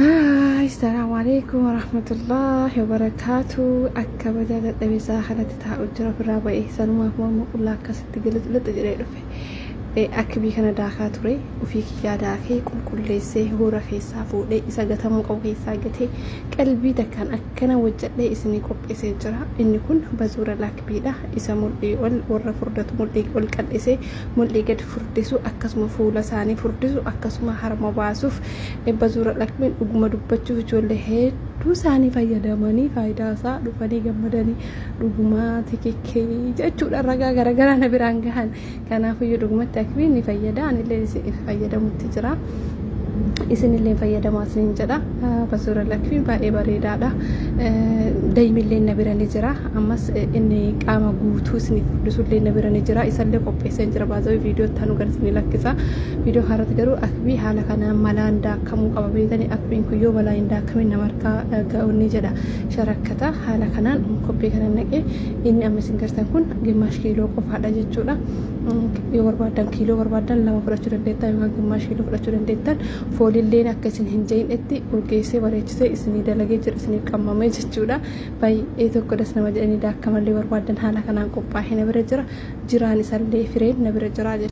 Assalaamu alaikum warahmatullahi wabarakaatu. Akka badaa dadhabeessaa kanatti taa'u jira ofirraa ba'ee sanumaaf morma qullaa akkasitti gilixlixi jedhee dhufe. Akbii kana daakaa ture ofii kiyyaa daakee qulqulleessee hoora keessaa fuudhee isa gatamuu qabu keessaa gatee qalbii takkaan akkana hojjedhee isinii qopheessee jira. Inni kun bazuura lakbiidha. Isa mudhii ol warra furdatu mudhii ol qal'isee mudhii gad furdisu akkasuma fuula isaanii furdisu akkasuma harma baasuuf bazuura lakbiin dhuguma dubbachuuf ijoollee hedduu isaanii fayyadamanii faayidaa isaa dhufanii gammadanii dhugumaa tikikkee jechuudha ragaa garagaraa na biraan gahan. Kanaafiyyuu dhugumatti akbiin ni fayyada, anillee fayyadamutti jira. Isinillee fayyadamaa isiniin jedha. Basuura lakfiin baay'ee bareedaadha. Daymillee na bira ni jira. Ammas inni qaama guutuu isiniif furdisullee na bira ni jira. Isallee qopheessee jira. Baazawii viidiyoo itti aanu gara isinii lakkisa. Viidiyoo kanarratti garuu akbii haala kanaan malaan daakamuu qaba. Beetanii akbiin kun yoo malaan hin daakamin nama harkaa ga'u ni jedha. Sharakkata haala kanaan koppii kana naqee inni amma isin gartan kun gimaash kiiloo qofaadha jechuudha. Yoo barbaaddan kiiloo barbaaddan lama fudhachuu dandeettan yookaan gimaash kiiloo fudhachuu dandeettan. Foolilleen akka isin hin jeeqnetti urgeessee bareechisee isinii dalagee jira isiniif qammamee jechuudha. Baay'ee tokko das nama jedhanii daakkamallee barbaaddan haala kanaan qophaa'ee na bira jira. Jiraan isallee fireen na bira jira jechuudha.